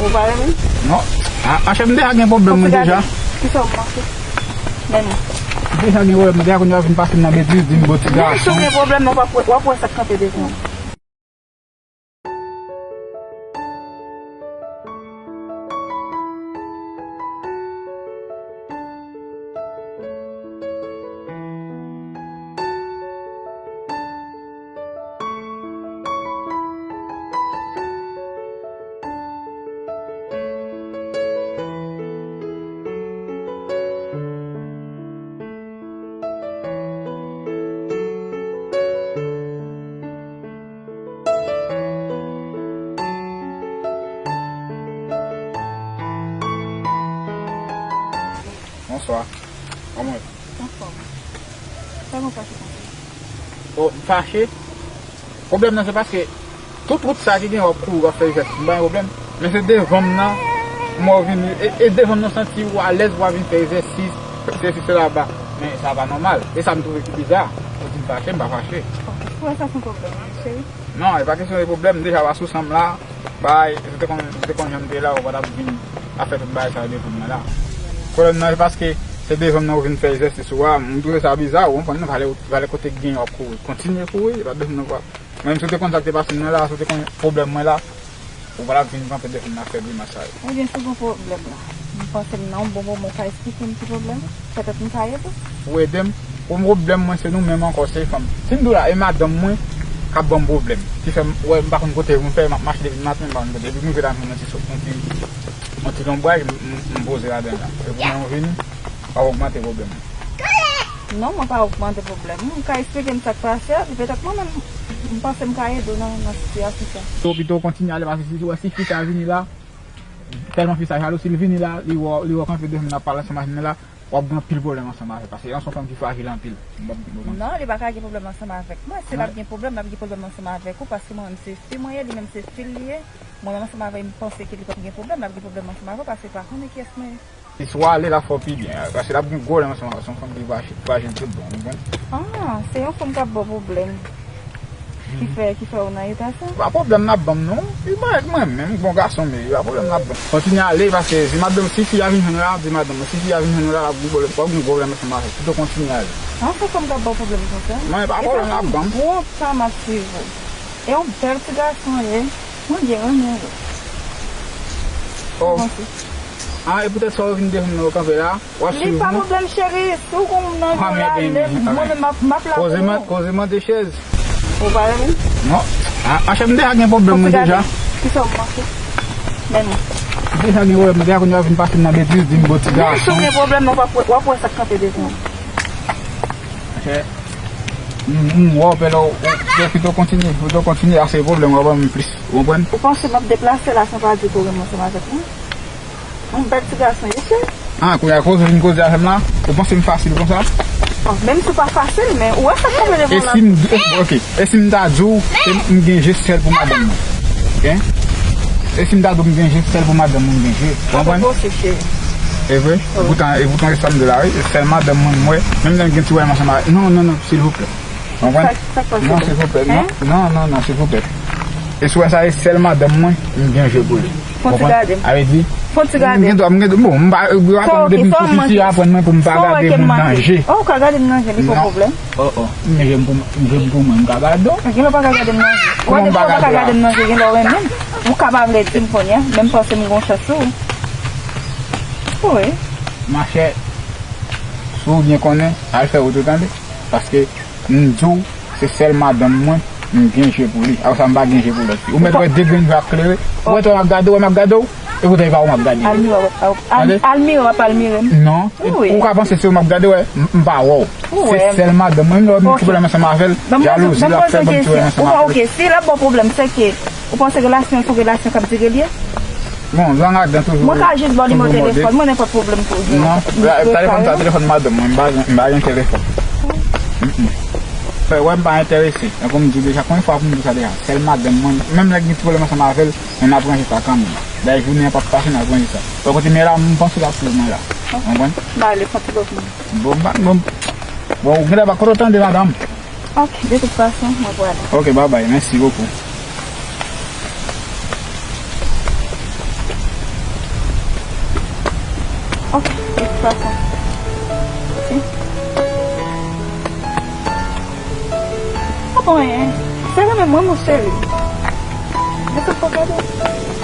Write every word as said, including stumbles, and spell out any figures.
Ou pa renmen? Non. A, a, chè, m deja gen pwoblèm mwen deja. Kisa w manke? Men non. M deja gen pwoblèm mwen deja, kounye a vin pase m nan betiz, di m bon ti gason. Men si w gen pwoblèm, w ap wè, w ap wè sa k kanpe devan w. Bonswa. Kòman w ye? Anfòm. Sa nou fache konsa? O, m fache? Pwoblèm nan se paske tout wout sa ki gen w ap kouri, w ap fè rizès, m pa gen pwoblèm. Men se devan m nan, m wè w vini, e, e devan m nan w santi w alèz pou w ap vin fè egzèsis, sesi, sela, ba. Men sa pa nòmal. E sa m twouve ki biza. Ou di m fache, m pa fache. Ok, pou wè sa se yon pwoblèm, cheri. Non, e pa kesyon de pwoblèm, deja w asou san m la, bay, si w te konn, si w te konn jan m te la, ou pa t ap vin ap fè tout bagay sa yo devan mwen la. Pwoblèm nan, se paske se devan m nan ou vin fè egzèsis ou a, m twouve sa biza, ou konprann, valè, valè kote k gen w ap kouri. Kontinye kouri, e pa devan m nan w ap. Mwen menm, si w te konn sa k te pase m nan la, si w te konn pwoblèm mwen la, ou pa t ap vin kanpe devan m ap fè grimas sa yo. Ebyen, si w gen pwoblèm la, m panse m nan yon bon moman, w ka esplike m ki pwoblèm? Petèt m ka ede w. Ou ede m? Pou m pwoblèm mwen, se nou menm ankò, se fanm. Si m di w la, e madanm mwen k ap ban m pwoblèm. Ki fè m, wè, m pa konn kote pou m fè, m ap mache depi maten, m pa konn kote. Depi m rive la, m jwenn yon ti so-, yon ti, yon ti lonbraj, m, m, m poze ladan l la. Se pou mwen vini, w ap ogmante pwoblèm mwen. Non, mwen pa ogmante pwoblèm ou. Ou ka esplike m sa k pase a, epi petèt mwen menm, m panse m ka ede w nan, nan sitiyasyon sa. Pito, pito w kontinye ale, paske si w wè si fi sa vini la, tèlman fi sa jalou, si l vini la, li wè, li wè w kanpe devan m nan ap pale ansanm avè m la, w ap gen anpil pwoblèm ansanm avè l, paske se yon fanm ki frajil anpil. M p ap gen pwoblèm. Non, li pa ka gen pwoblèm ansanm avèk mwen. Si l ap gen pwoblèm, l ap gen pwoblèm ansanm avèk ou, paske mwen menm se fi mwen ye, li menm se fi l li ye. Mwen menm ansanm avè l, m panse ke li p ap gen pwoblèm, l ap gen pwoblèm ansanm avè w, paske l pa konnen kiyès mwen ye. Si w ale, l ap fè w pi byen, paske l ap gen gwo pwoblèm ansanm avè w, se yon fanm ki frajil, frajil tout bon, ou konprann? Ah, se yon fanm k ap ba w pwoblèm. Ki fè, ki fè w nan eta sa? Pa pwoblèm l ap ban m non. Li parèt mwen menm, bon gason m ye, pa pwoblèm l ap ban m. Kontinye ale, paske si madanm, si fi a vin jwenn w la, di madanm, si fi a vin jwenn w la, l ap gen pwoblèm, w ap gen pwoblèm ansanm avè l. Pito kontinye ale. An, se fanm k ap ba w pwoblèm konsa? Mwen, pa pwoblèm l ap ban m. Gwo tan m ap swiv ou. E yon bèl ti gason w ye. Mwen byen renmen w. Oh. Ou panse? Ah, e poutèt sa w vin devan m nan, w kanpe la. W ap swiv mwen. Li pa pwoblèm, cheri. Si w gon moun nan men w, l ale, mwen menm m ap, m ap la pou ou. Koze mande chèz. Ou pa renmen? Non. A, a, chèf, m deja gen pwoblèm mwen deja. Kisa w manke? Men non. M deja gen pwoblèm mwen deja, kounye a w vin pase m nan betiz, di m bon ti gason. Men si w gen pwoblèm, w ap wè, w ap wè sa k kanpe devan w. Chè, m, m wè w pè la, w, w, pito kontinye, pito kontinye ase pwoblèm w ap ban m plis. Ou konprann? Ou panse m ap deplase la san pa di ke w renmen ansanm avèk mwen? Yon bèl ti gason, wi, cheri. Ah, kounye a koze w vin koze avè m la? Ou panse m fasil konsa? Bon, menm si w pa fasil, men ou wè sa k kanpe devan w la. E si m, ok, e si m ta di w, e m gen je sèl pou madanm mwen? Hein? E si m ta di w m gen je sèl pou madanm mwen, m gen je? Ou konprann? Sa pa posib, cheri. E vre? Wi. E poutan, e poutan, se sa m di la, wi. Sèl madanm mwen, m wè. Menm lè m gen ti pwoblèm ansanm avè, non, non, non, silvouplè. Ou konprann? Sa, sa k pase? Non, silvouplè. Non, non, non, non, silvouplè. E si w wè sa, e sèl madanm mwen, m gen je pou li. Fon ti gade m. Avè di, fon ti gade m. M gen dwa, m gen dwa, bon, m pa, m pa tande depi pou fi a aprann mwen pou m pa gade moun nan je. Oh, ou ka gade m nan je, li pa pwoblèm. Oh, oh, m gen je m pou, m gen je m pou mwen, m ka gade w. Gen lè w pa ka gade m nan je. Ou wè depi w pa ka gade m nan je, gen lè w renmen m. Ou ka pa vle di m kounye a, men m panse m gon chans sou ou. Wi. Machè, si w byen konnen, al fè wout ou tande. Paske m di w, se sèl madanm mwen, m gen je pou li. Apre sa, m pa gen je pou lòt fi. Ou mèt wè de grenn je ap klere. Ou wè, m ap gade w, m ap gade w. E poutan, e pa ou m ap gade. Almira, w ap, w ap, Al-, Almira, w ap almire m. Non. Wi. Ou ka panse se ou m ap gade, wè, m, m pa wè w. Se sèl madanm mwen, m lè m gen pwoblèm ansanm avè l, jalouzi l ap fè, ban m ti pwoblèm ansanm avè l. Ok, si l ap ba w pwoblèm, se ke ou panse relasyon an se yon relasyon k ap dire l ye? Bon, jan ladan toujou. Mwen ka jis ba w nimewo telefòn mwen, nenpòt pwoblèm pou ou gen. Non, la, telefòn sa, telefòn madanm mwen, m pa gen, m pa gen telefòn. Mm, mm. Frè, wè, m pa enterese. Tankou m di w deja, konbyen fwa pou m di w sa deja? Sèl madanm mwen, menm lè gen ti pwoblèm ansanm avè l, men n ap ranje sa kanmenm. Dayè jounen an p ap pase, n ap ranje sa. Bò kote m ye la, m panse l ap swiv mwen la. Ou konprann? M ale fon ti lòt moun. Bon, m pa, bon, bon, ou genlè pa kote w tande madanm. Ok, de tout fason, mwen prale. Ok, bye bye, merci beaucoup. De tout fason. Si. Pa pou anyen. Se renmen mwen, mon cheri. Mwen te fò gade.